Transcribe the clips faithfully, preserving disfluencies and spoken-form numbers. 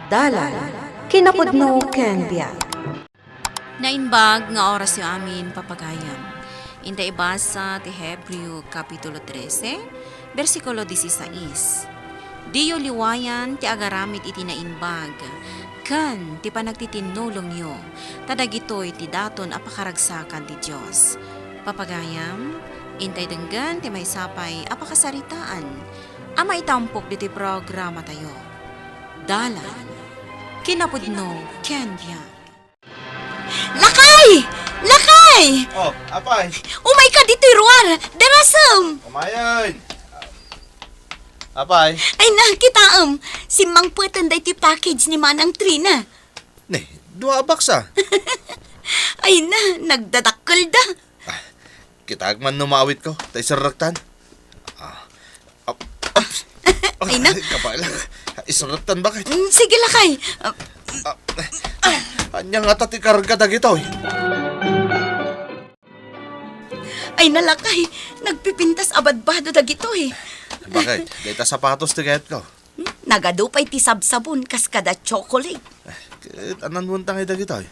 Dalan, kinapudno ken biag. Naimbag nga orasyo amin, papagayam. Inta ibasa ti Hebreo Kapitulo trese, bersikulo dieciséis. Diyo liwayan ti agaramid iti naimbag ken ti panagtitinnulongyo, ta dagitoy ti daton a pakaragsakan ti Dios. Papagayam, intay denggen ti maysa pay a pakasaritaan a maitampok ditoy programatayo. Dalan, kinapudno ken biag. Lakay! Lakay! Oh, apay? Umayka ditoy ruar! Darasem! Umayen! Apay? Ay na, kitaem. Simmangpeten daytoy package ni Manang Trina. Ni, dua a baksa. Ay na, nagdadakkelda. Ah, kitaek man no maawitko, ta iserrektan. Ah, ap-, ups. Ay na. Ay, kabaelak. Iserrektan, bakit? Mm, sige, lakay. Ah, Ah, ania ngata ti karga dagitoy? Ay na, lakay, nagpipintas a badbado dagitoy. Bakit? Dayta sapatos ti kayatko. Hmm? Nagadu pay ti sabsabon kas kada chocolate. Ket ananwenta ngay dagitoy?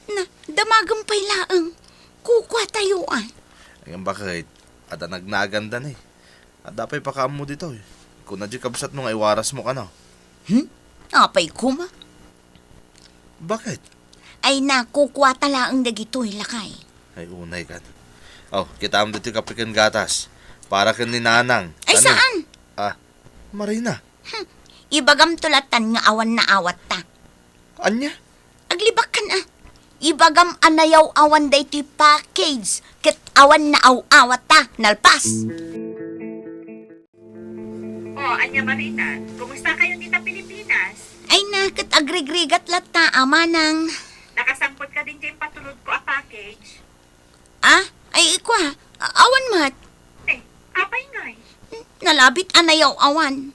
Na, damagem pay laeng. Kukuatayo, a. Ngem bakit? Adda nagnaganda ni. Adda pay pakaammo ditoy. Kuna di kabsatmo nga iwarasmo kano. Hmm? Apay koma? Bakit? Ay na, kukuata laeng dagitoy, lakay. Ay, unay kan. Oh, kitaem ditoy kape ken gatas. Para ken ni Nanang. Ay, saan? Ah, Marina. Hmm. Ibagamto latan nga awan naawatta. Ania? Aglibakkan, a. Ibagam a nayaw-awan daytoy package ket awan naaw-awatta. Nalpas. Oh, ania Marina, kumusta kayo dita Pilipinas? Ay na, ket agrigrigat latta, a manang. Nakasangpet ka din diay patulodko a package? Ah? Ay, ikua, a-, awan met. Eh, apay ngay? Hmm, nalabit a nayaw-awan.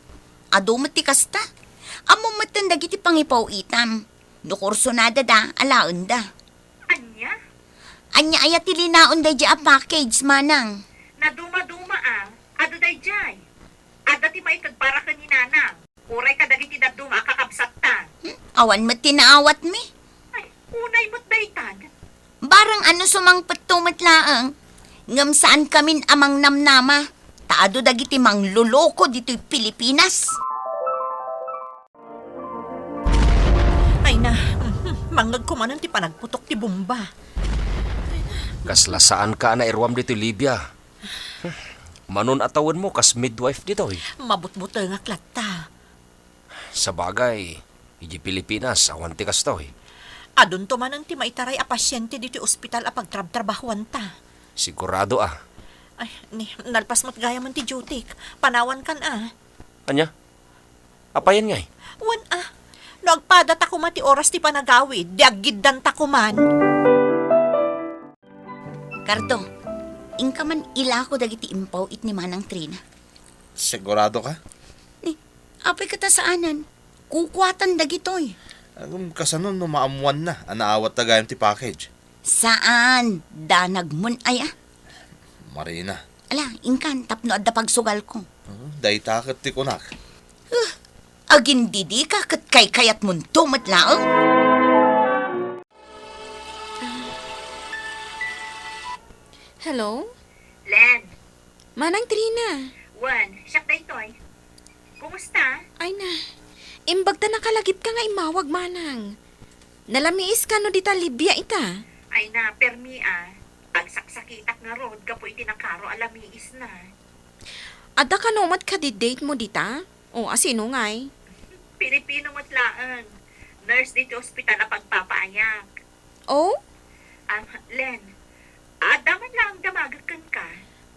Adu met ti kasta. Ammom metten dagiti pangipaw-itam. No kursunadada, alaenda. Ania? Ania aya ti linaon daydiay a package, manang? Nadumaduma a, adu daydiay. Adda ti maited para ken ni Nanang. Uray kadagiti dadduma a kakabsatta. Hmm, awan met ti naawatmi. Ay, unay met daytan. Barang a no sumangpetto met laeng, ngem saankamin a mangnamnama, ta adu dagiti mangloloko ditoy Pilipinas. Ay na, mangngegko manen ti panagputok ti bomba. Kasla saanka a nairuam ditoy Libya. Manon a tawenmo kas midwife ditoy? Mabutbutengak latta. Sabagay, idiay Pilipinas, awan ti kastoy. Adunto manen ti maitaray a pasiente ditoy ospital a pagtrabtrabahuanta. Sigurado a. Ay, ni, nalpas met gayamen ti duty-k. Panawankan a. Ania? Apayen ngay? Wen a. No agpadata koma ti oras ti panagawid, di aggiddanta koman. Cardo, inka man ilako dagiti impaw-it ni Manang Trina. Sigurado ka? Ni, apay ket a saanen? Kukuatan dagitoy. Agum, kasano no maammuanna a naawatta gayam ti package? Saan? Danagmon aya? Marina. Ala, inkan, tapno adda pagsugalko. Ah, dayta ket ti kunak. Huh, agindidika ket kaykayatmonto met laeng. Hello? Len. Manang Trina. Wen, siak daytoy. Kumusta? Ay na, imbag ta nakalagipka nga immawag, manang. Nalamiiska no dita Libya ita? Ay na, permi a. Agsaksakitak ngarud gapu iti nakaro a lamiisna. Adda kano met kadi date mo dita? O, asino ngay? Pilipino met laeng. Nurse diti ospital a pagpapaayak. O? Am, Len, adda man laeng damagek kenka.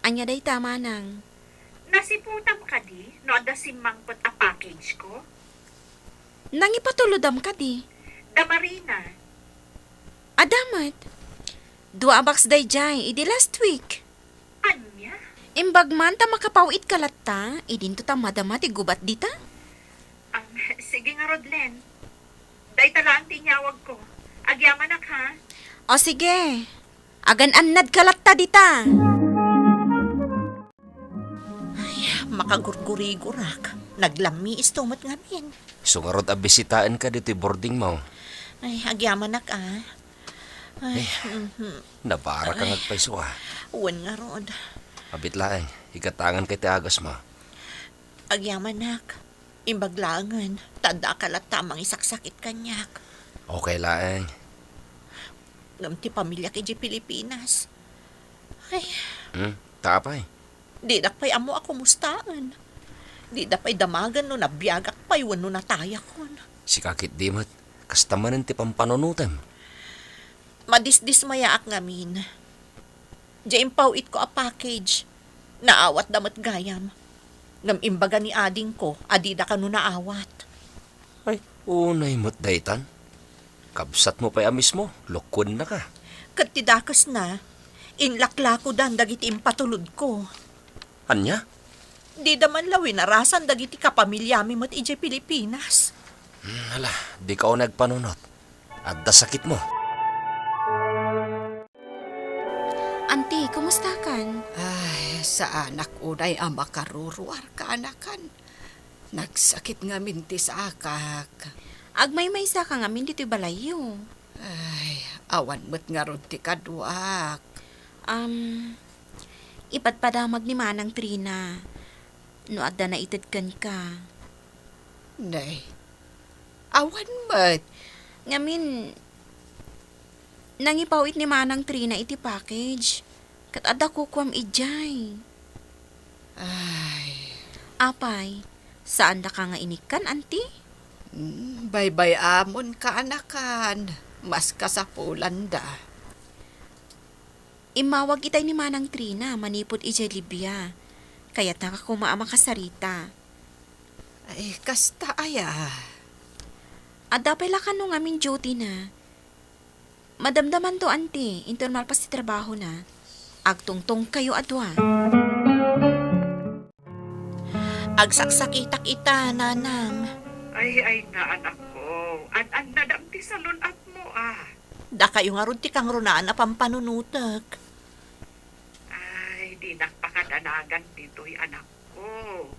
Ania dayta, manang? Nasiputam kadi no adda simmangpet a package ko? Nangipatulodam kadi? Da Marina. Adda met. Dua a box daydiay idi last week. Ania? Imbag man ta makapaw-itka latta, idinto ta madama ti gubat dita? Am, sige ngarud, Len. Dayta laeng ti inyawagko. Agyamanak, ha? O, sige. Agan-annadka latta dita. Ay, makagurgurigurak. Naglamiisto met ngamin. Isu ngarud a bisitaenka ditoy boardingmo. Ay, agyamanak, a. Ay, Eh, mhm. Nabaraka nga agpayso, a. Wen ngarud. Abit laeng, igatanganka iti agasmo. Agyamanak. Imbag laengen, ta addaka latta a mangisaksakit kaniak. Okay laeng. Ngem ti pamiliak idiay Pilipinas. Ay. Hmm? Ta apay? Didak pay ammo a kumustaen. Dida pay damagen no nabiagak pay wenno natayakon. Sika ketdi met, kasta manen ti pampanunotem. Madisdismayaak ngamin. Diay impaw-itko a package, naawatda met gayam. Ngem imbaga ni adingko a dida kano naawat. Ay, unay met daytan. Kabsatmo pay a mismo, lukkuennaka. Ket ti dakesna, inlaklakodan dagiti impatulodko. Ania? Dida man la winarasan dagiti kapamiliami met idiay Pilipinas. Hmm, hala, dika unay agpanunot. Adda sakitmo. Anti, kumustakan? Ay, saanak unay a makaruruar, kaanakan. Nagsakit ngamin ti sakak. Agmaymaysaka ngamin ditoy balayyo. Ay, awan met ngarud ti kaduak. Um, ipadpadamag ni Manang Trina no adda naited kenka. Nay, awan met. Ngamin, nangipaw-it ni Manang Trina iti package. Ket adda kukuam idiay. Ay. Apay, saandaka nga inikkan, anti? Mm, baybay-amon, kaanakan. Mas kasapulanda. Immawag itay ni Manang Trina manipud idiay Libya. Kayatnaka koma a makasarita. Ay, kasta aya. Adda pay la kano ngamin duty na. Madamdamanto, anti, inton malpas ti trabahona. Agtungtongkayo a dua. Agsaksakitak ita, nanang. Ay, ay nga, anakko. An-annadam ti salun-atmo, a. Dakayo ngarud ti kangrunaan a pampanunotek. Ay, dinak pakadanagan ditoy, anakko.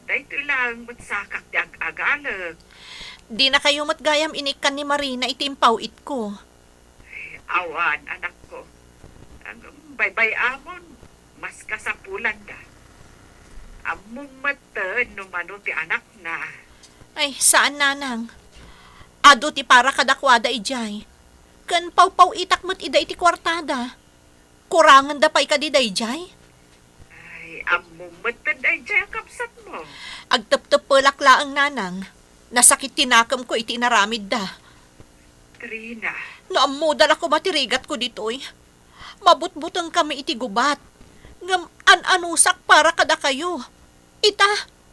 Daytoy laeng met sakak ti ag-agalek. Dinakayo met gayam inikkan ni Marina iti impaw-itko. Awan, anakko. Ngem baybay-amon, mas kasapulanda. Ammom metten no mano ti anakna. Ay, saan, nanang. Adu ti para kadakuada idiay. Ken pawpaw-itak met ida iti kuartada. Kurangenda pay kadi daydiay? Ay, ammom met daydiay a kabsatmo. Agtepteppelak laeng, nanang. Nasakit ti nakemko iti inaramidda. Trina. No ammoda la koma ti rigatko ditoy, mabutbutengkami iti gubat. Ngem an-anusak para kadakayo. Ita,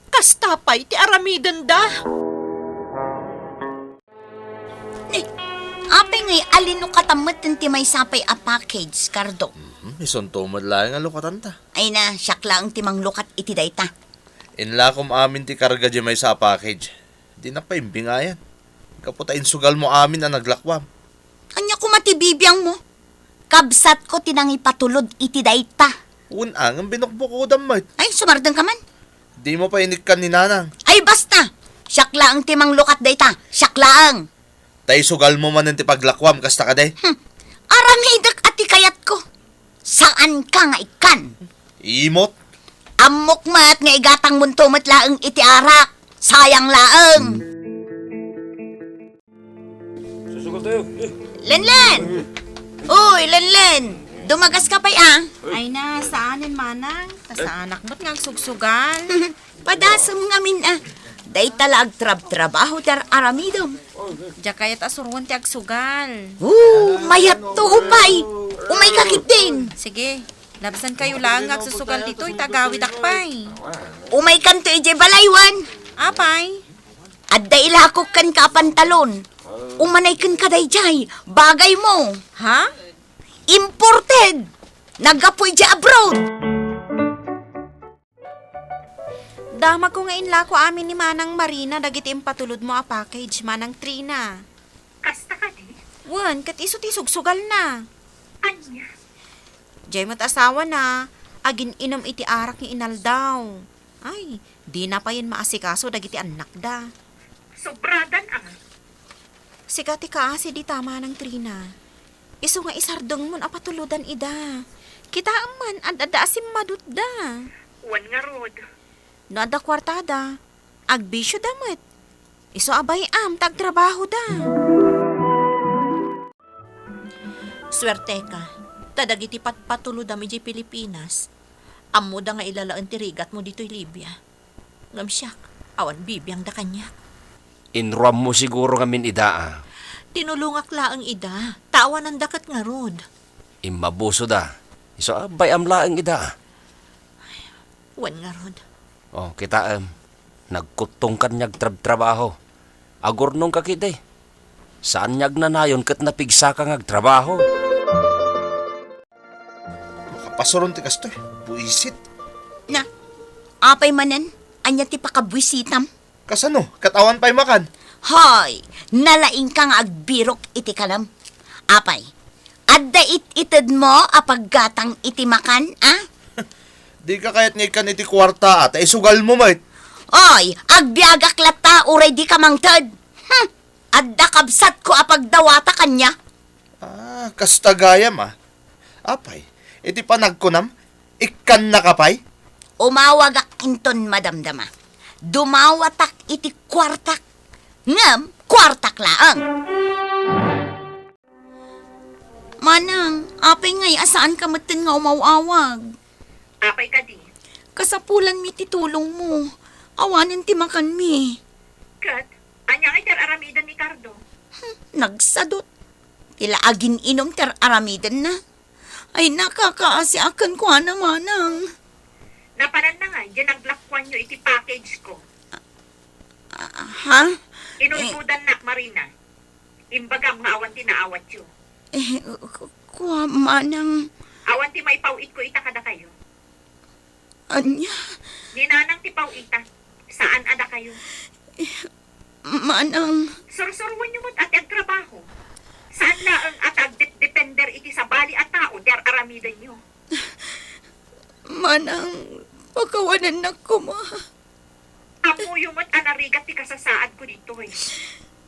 kasta pay ti aramidenda. Eh, apay ngay a linukatan met ti maysa pay a package, Cardo? Mhm, isunto met laeng a lukatanta. Ay na, siak laeng ti manglukat iti dayta. Inlakom amin ti karga diay maysa a package. Dinak pay imbingayan. Gapu ta insugalmo amin a naglakuam. Ania koma ti bibiangmo? Kabsatko ti nangipatulod iti dayta. Wen a, ngem binukbukodam met. Ay, sumardengka man. Dimo pay inikkan ni nanang. Ay, basta! Siak laeng ti manglukat dayta. Siak laeng. Ta isugalmo manen ti paglakuam, kasta kadi? Hmm. Aramidek a ti kayatko. Saanka nga ikkan. Imot. Ammok met nga igatangmonto met laeng iti arak. Sayang laeng. Susugal tayo. Eh. Lenlen! Uy, Lenlen! Dumagaska pay, a. Ay na, saanen, manang? Ta saanak met nga agsugsugal. Padasem ngamin, a. Dayta la agtrabtrabaho ti ar-aramidem. Diak kayat a suroen ti agsugal. Oh, mayatto, upay. Umayka ketdin. Sige, labsankayo laeng nga agsusugal ditoy, ta agawidak pay. Umaykanto idiay balay, wen. Apay? Adda ilakok kenka a pantalon. Umanay kenka daydiay, bagaymo. Ha? Imported! Naggapu idiay abroad! Damagko nga inlako amin ni Manang Marina dagiti impatulodmo a package, Manang Trina. Kasta kadi? Wen, ket isu ti sugsugalna. Ania? Diay met asawana, agin-inum iti arak nga inaldaw. Ay, dina payen maasikaso dagiti annakda. Sobradan, ah. Sika ti kaasi dita, Manang Trina. Isu nga isardengmon a patulodan ida. Kitaem man, ad-adda a simmadutda. Wen ngarud. No adda kuartada, agbisioda met. Isu a bay-am ta agtrabahoda. Suerteka, ta dagiti patpatulodam idiay Pilipinas, ammoda nga ilalaen ti rigatmo ditoy Libya. Ngem siak, awan bibiangda kaniak. Inruammo siguro ngamin ida, a. Tinulongak laeng ida, ta awananda ket ngarud. Immabusoda. Isu a bay-am laeng ida, a. Wen ngarud. O, kitaem. Nagkuttongkan nga agtrabtrabaho. Agurnongka ketdi. Saan nga agnanayon ket napigsaka nga agtrabaho. Makapasuron ti kastoy. Buisit. Na, apay manen? Ania ti pakabuisitam? Kasano? Ket awan pay makan? Hoy! Nalaingka nga agbirok iti kanam. Apay, adda it-itedmo a paggatang iti makan, a? Dika kayat nga ikkan iti kuarta, a, ta isugalmo met. Oy, agbiagak latta, uray dika mangted. Hmm, adda kabsatko a pagdawata kania. Ah, kasta gayam, a. Apay, iti panagkunam, ikkannaka pay? Umawagak inton madamdama. Dumawatak iti kuartak. Ngem, kuartak laeng. Manang, apay ngay a saanka metten nga umaw-awag? Apay kadi? Kasapulanmi ti tulongmo. Awanen ti makanmi. Ket, ania ngay ti ar-aramiden ni Cardo? Hmm, nagsadut. Ti la agin-inum ti ar-aramidenna. Ay, nakakaasiak kenkuana, Manang. Napananna nga, diay naglakuanyo iti package ko. Ah, ha? Inulbodannak, Marina. Imbagam nga awan ti naawatyo. Eh, ku-, kua, Manang. Awan ti maipaw-itko ita kadakayo. Ania? Ni Nanang ti paw-ita. Saan a dakayo. Eh, Manang. Sursuruenyo met a ti agtrabaho. Saan laeng a ta agdepdepender iti sabali a tao ti ar-aramidenyo. Manang, pakawanennak koma. Ammoyo met a narigat ti kasasaadko ditoy.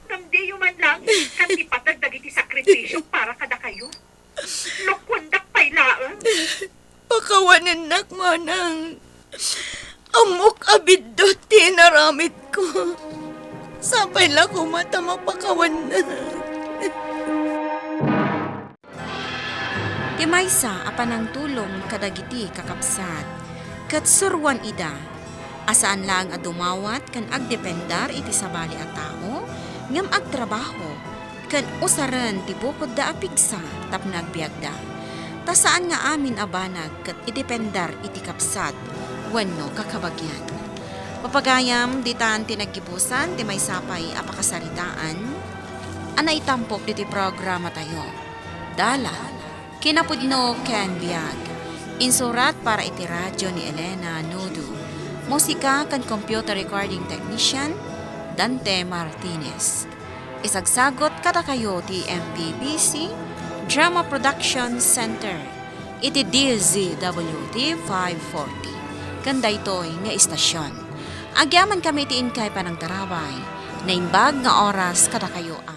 Ngem diyo man laeng ikkan ti pateg dagiti sakripisio para kadakayo. Lokoendak pay laeng. Pakawanennak, Manang. Ammok a biddut ti inaramidko. Sapay la koma ta mapakawannak. Ti maysa a panangtulong kadagiti kakabsat, ket suroan ida a saan laeng a dumawat ken agdepender iti sabali a tao, ngem agtrabaho ken usaren ti bukodda a pigsa tapno agbiagda. Ta saan nga amin a banag ket idepender iti kabsat wenno kakabagian. Papagayam, ditan ti naggibusan ti maysa pay a pakasaritaan a naitampok ditoy programatayo. Dala, kinapudno ken biag. Insurat para iti radyo ni Elena Nudo. Musika ken computer recording technician, Dante Martinez. Isagsagot kadakayo ti M P B C Drama Production Center iti D Z W T five forty, ken daytoy nga istasyon. Agyamankami iti inkay panangtarabay. Naimbag nga oras kadakayo a